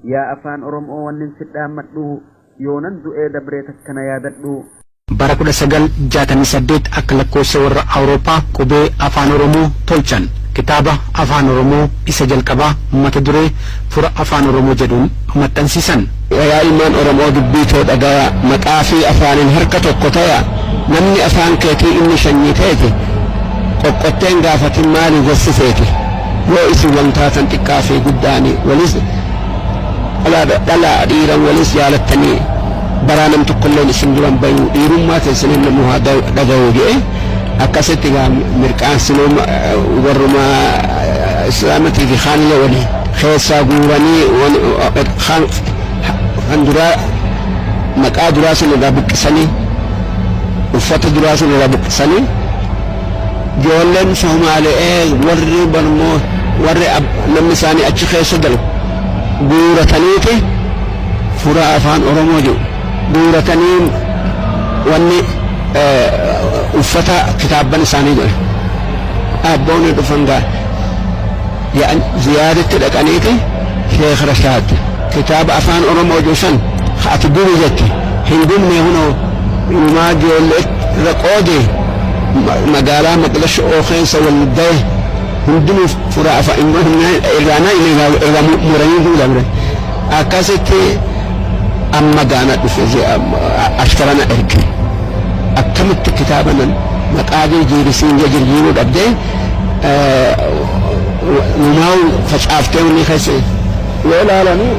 Yaa afaan Oromo'oo wannin si dhaammadhu yoonan du'ee dabree takka na yaadadhu. Bara 1968 akka lakkoofsa warra Awurooppaa qubee Afaan Oromoo tolchan. Kitaaba Afaan Oromoo isa jalqabaa mata duree Fura Afaan Oromoo jedhuun maxxansiisan. Yaa ilmaan Oromoo dubbii too dhagaya maqaa fi afaanin harka tokko taya namni afaan keetii inni shanyii teeti qoqqottee hin gaafatin maali gossi feeti yoo isin wal taatan xiqqaa fi guddaani walis dhalaa dhiiran walis jaalattanii baraa nam tokkolleen isin duran bayuu dhiirummaa teessaniin namuu haa dhagayuu je'e akkasitti gaa mirqaansinuu warruma islaamatii fi kaanillee waliin keessaa guuranii kaan kan duraa maqaa duraa sun irraa buqqisanii uffata duraa sun irraa buqqisanii ijoolleen Somaale'ee warri barmoo warri namni isaanii achi keessa galu guurataniiti fura afaan Oromoo jedhu guuratanii wanni uffata kitaabban isaanii godhe abboonni dhufan gaa ziyaadatti dhaqaniiti Sheekh Rashaad kitaaba afaan Oromoo jiru san ati gubi jette hin gubne hunoo inumaa ijoollee irra qoode magaalaa Maqdasho oo keessa wal gahe hundinuu fura afaan irraa irraa muranii fuula akkasitti amma gaana dhufe ashkarana erge akkamitti kitaaba nan maqaa jirjiirisiin jirjiiruu dhabdee numaa facaaftee wanni keessa yoo ilaalanii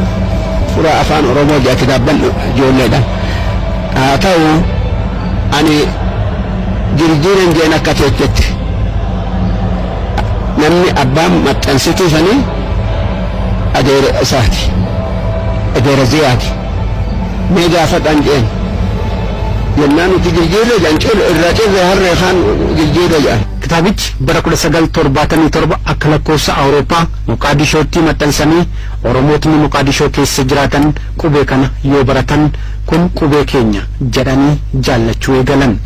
fura afaan Oromoo jedha kitaabban ijoolleedha. Haa ta'u ani jirjiiran jeen akka teettetti namni abbaan maxxansituu sanii adeera isaati adeera ziyaati mee gaafadhaan jeen jennaan nuti jirjiirre jedhan irraa cirre harree kaan jirjiirre jedhan. Kitaabichi bara 1977 akka lakkoofsa Awurooppaa Moqaadishootti maxxansamee Oromootni Moqaadishoo keessa jiraatan qubee kana yoo baratan kun qubee keenya jedhanii jaallachuu eegalan.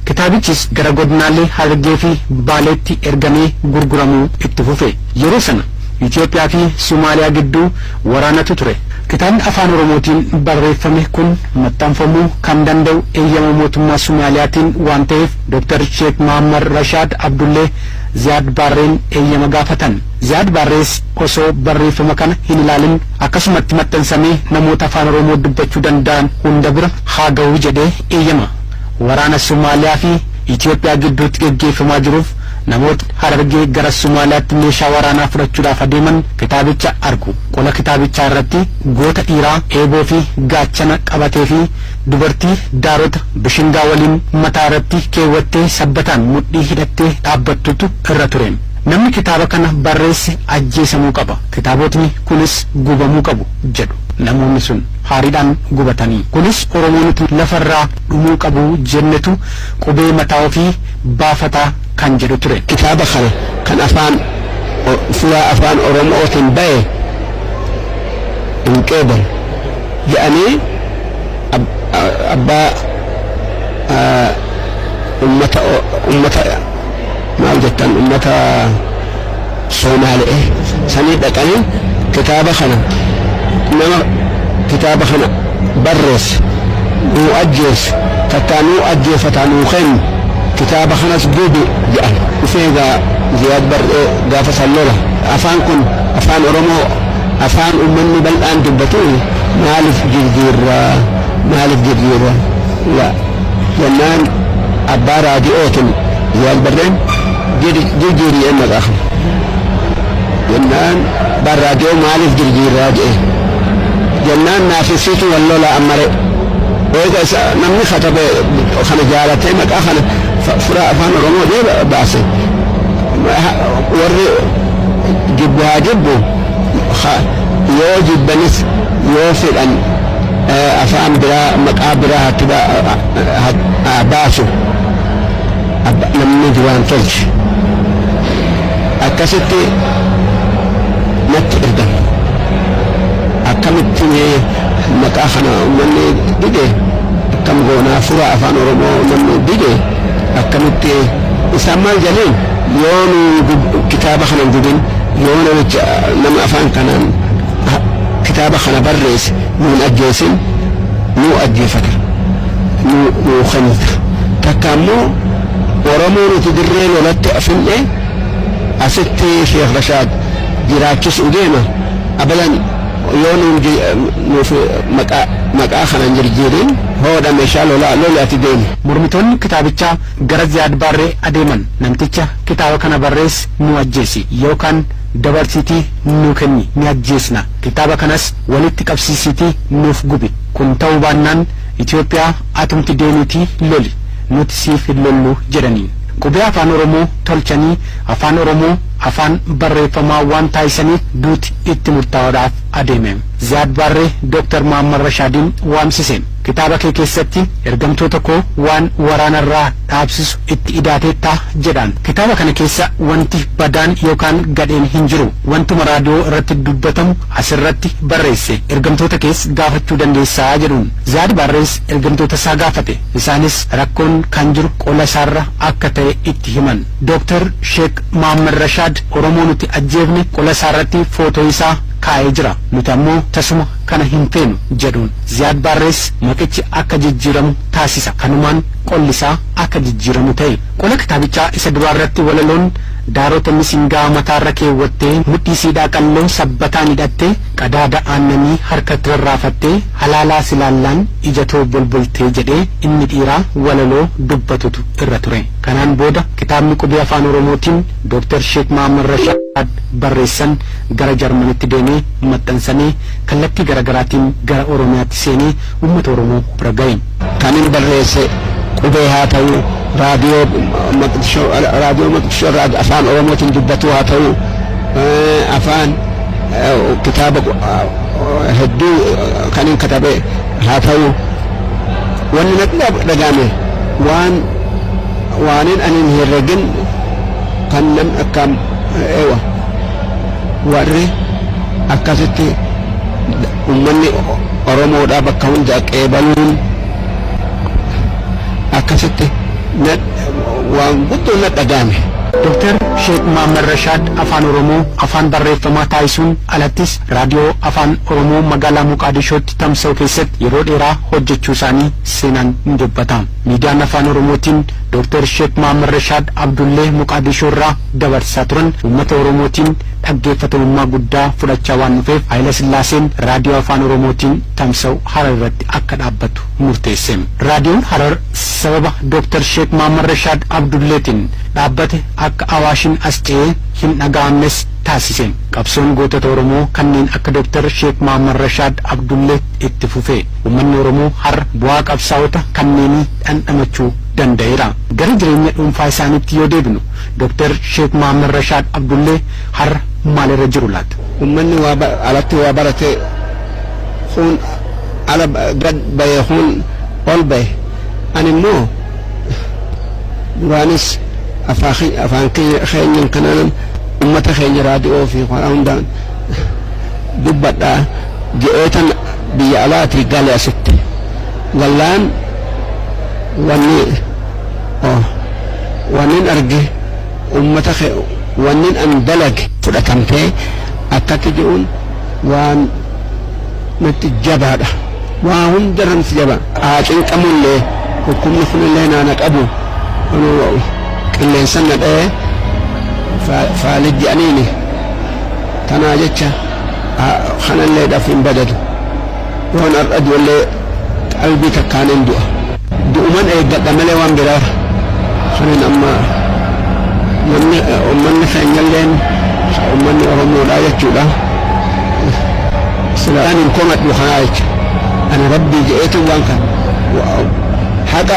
Kitaabichis gara godinaalee Harargee fi Baaleetti ergamee gurguramuu itti fufe. Yeroo sana Itoophiyaa fi Somaaliyaa gidduu waraanatu ture. Kitaabni afaan Oromootiin barreeffame kun maxxanfamuu kan danda'u eeyyama mootummaa Somaaliyaatiin waan ta'eef Dr. Sheekh Muhammad Rashaad Abdullee Ziyaad Baarreen eeyyama gaafatan. Ziyaad Baarrees osoo barreeffama kana hin ilaalin akkasumatti maxxansamee namoota afaan Oromoo dubbachuu danda'an hunda bira haa ga'u jedhee eeyyama. Waraana Somaaliyaa fi Itoophiyaa gidduutti geggeeffamaa jiruuf namoota Harargee gara Somaaliyaatti meeshaa waraanaa fudhachuudhaaf adeeman kitaabicha argu. Qola kitaabichaa irratti goota dhiiraa eeboo fi gaachana qabatee fi dubartii daarota bishingaa waliin mataa irratti keewwattee sabbataan mudhii hidhattee dhaabbattutu irra ture. Namni kitaaba kana barreesse ajjeesamuu qaba. Kitaabotni kunis gubamuu qabu jedhu namoonni sun haariidhaan gubatanii. Kunis Oromoonatu lafarraa dhumuu qabu jennetu qubee mataa ofii baafataa kan jedhu ture. Kitaaba kana kan afaan fuula afaan Oromootiin bahe hin qeebalu jedhanii abbaa ummata ummata maal jettan ummata Soomaali'ee sanii dhaqanii kitaaba kana nama kitaaba kana barreesse nuu ajjeesse takkaa nuu ajjeefataa nuu kennu kitaaba kanas gubi jedhan dhufee egaa Ziyaad Barree gaafa san lola afaan kun afaan Oromoo afaan ummanni bal'aan dubbatu maaliif jirjiirra maaliif jirjiirra la jennaan abbaa raadi'ootin Ziyaad Barreen jirjiiri jedhan maqaa kana jennaan abbaan raadi'oo maaliif jirjiirraa jedhe jennaan naafisiitu wal lola ammare eega isa namni katabe kana jaalatee maqaa kana fura afaan Oromoo jedhee baase warri jibbu haa jibbu yoo jibbanis yoo fedhan afaan biraa maqaa biraa haa baasu namni duraan tolche akkasitti natti ergan akkamitti maqaa kana uummanni dide akkam goonaa fura afaan Oromoo namni dide akkamitti isaan maal jedhaniin yoo nu kitaaba kana hin gubin yoo namicha nama afaan kanaan Kitaaba kana barreesse nuun ajjeesin, nuu ajjeefata, nuu kennita. Takka ammoo Oromoo nuti dirree lolatti finne asitti Sheekh Rashaad jiraachisuu deema. Abadan yoo nuuf maqaa kanan jirjiirin hoodha meeshaa lolaa loli ati deemi. Mormitoonni kitaabichaa gara Ziyaad Baarree adeeman. Namticha kitaaba kana barreesse nu ajjeesi yookaan dabarsiitii nu kenni, ni ajjeesna. Kitaaba kanas walitti qabsiisiitii nuuf gubi. Kun ta'uu baannaan Itoophiyaa atumti deemiitii loli, nuti siif hin lollu jedhaniin. Qubee Afaan Oromoo tolchanii Afaan Oromoo afaan barreeffamaa waan taasisaniif duuti itti murtaa'uudhaaf adeeme. Ziyaad Baarree Dooktar Muhammad Rashaadiin waamsise. Kitaaba kee keessatti ergamtoota koo waan waraanarraa dhaabsisu itti idaateettaa jedhaan. Kitaaba kana keessa wanti badaan yookaan gadheen hin jiru. Wantuma raadiyoo irratti dubbatamu asirratti barreesse. Ergamtoota kees gaafachuu dandeessaa jedhuun. Ziyaad Baarrees ergamtoota isaa gaafate. Isaanis rakkoon kan jiru qola isaarra akka ta'e itti himan. Dooktar Sheek Muhammad Rashaad Oromoo nuti ajjeefne qola isaarratti footoo isaa kaa'ee jira. Nuti ammoo tasuma kana hin feenu jedhuun. Ziyaad Baarrees maqichi akka jijjiiramu taasisa. Kanumaan qolli isaa akka jijjiiramu ta'e. Qola kitaabichaa isa duraarratti walaloon daarota misingaa mataarra keewwattee, mudhii siidhaa qalloo sabbataan hidhattee, qadaada aannanii harkatti rarraafattee, halaalaa silaallaan ija too bolboltee jedhee inni dhiiraa walaloo dubbatutu irra ture. Kanaan booda kitaabni qubee Afaan Oromootiin Dooktar Sheek Muhammad Rashaad barreessan gara Jarmanitti deemee maxxansamee kallattii garaagaraatiin gara Oromiyaatti seenee uummata Oromoo bira ga'e. Kanin barreesse qubee haa ta'u, raadiyoo Maqdishoo irraa Afaan Oromootiin dubbatu haa ta'u, afaan kitaaba hedduu kanin katabe haa ta'u, wanni natti dhaga'ame waan waanin ani hin herregin kan nam akkam eewa warri akkasitti ummanni Oromoodhaa bakka hunda qeebaluun akkasitti waan guddoo na dhaga'ame. Dooktar Sheek Muhammad Rashaad Afaan Oromoo afaan barreeffamaa taasisuun alattis raadiyoo Afaan Oromoo magaalaa Moqaadishootti tamsa'u keessatti yeroo dheeraa hojjechuu isaanii seenaan ni dubbata. Miidiyaan Afaan Oromootiin Dooktar Sheek Muhammad Rashaad Abdullee Moqaadishoo irraa dabarsaa turan uummata Oromootiin dhaggeeffatamummaa guddaa fudhachaa waan dhufeef, Haayila Sillaaseen raadiyoo Afaan Oromootiin tamsa'u Harar irratti akka dhaabbatu murteesse. Raadiyoon Harar sababa Dooktar Sheek Muhammad Rashaad Abdulleetiin dhaabbate akka Awaashin as ce'ee hin dhaga'amnes taasise. Qabsoon gootota Oromoo kanneen akka Dooktar Sheek Muhammad Rashaad Abdullee itti fufe. Uummanni Oromoo har'a bu'aa qabsaa'ota kanneenii dhandhamachuu danda'eera. Gara jireenya dhuunfaa isaaniitti yoo deebinu, Dooktar Sheek Muhammad Rashaad Abdullee har'a maalirra jiru laata? Ummanni waa alatti waa barate kun ala gad bahe, kun ol bahe. Ani immoo duraanis afaan keenyan kanaan ummata keenya raadiyoo fi karaa hundaan dubbadhaa je'eetan biyya alaatii gale. Asitti gallaan wanni wannin arge ummata wannin an dalage fudhatamtee akkatti je'uun waan natti jabaadha. Waa hundarra natti jabaa. Haa cinqamullee, dhukkubni kunillee naana qabu, qilleensan na dha'ee faalijji aniini tanaa jecha kanallee dhaaf hin badadu. Yoon har'a du'allee qalbii takkaan hin du'a. Du'uman eeggadha malee waan biraa kanin amma namni ummanni keenyalleen, ummanni Oromoodhaa jechuudha. Silaan hin komadhu kanaa jecha. Ani Rabbii je'eetu waan kan haqa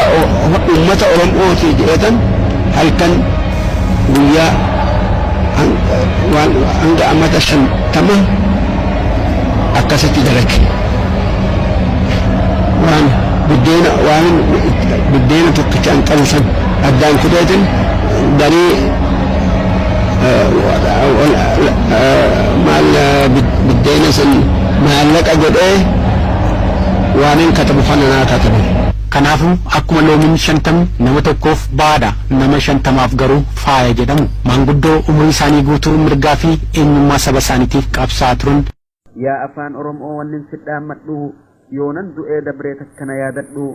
ummata Oromootii je'eetan halkan guyyaa waan hanga amata 50 akkasitti dalage. Waan biddeena, waan biddeena tokkicha hin qabu san addaan kuteetin garii maal biddeena san maallaqa godhee waan hin katabu kana naa katabe. Kanaafuu akkuma loomiin 50 nama tokkoof ba'aadha, nama 50f garuu faaya jedhamu, maanguddoo umurii isaanii guutuu mirgaa fi eenyummaa saba isaaniitiif qabsaa'aa turan. Yaa afaan Oromoo wannin si dhaammadhu, yoonan du'ee dabree takkana yaadadhu.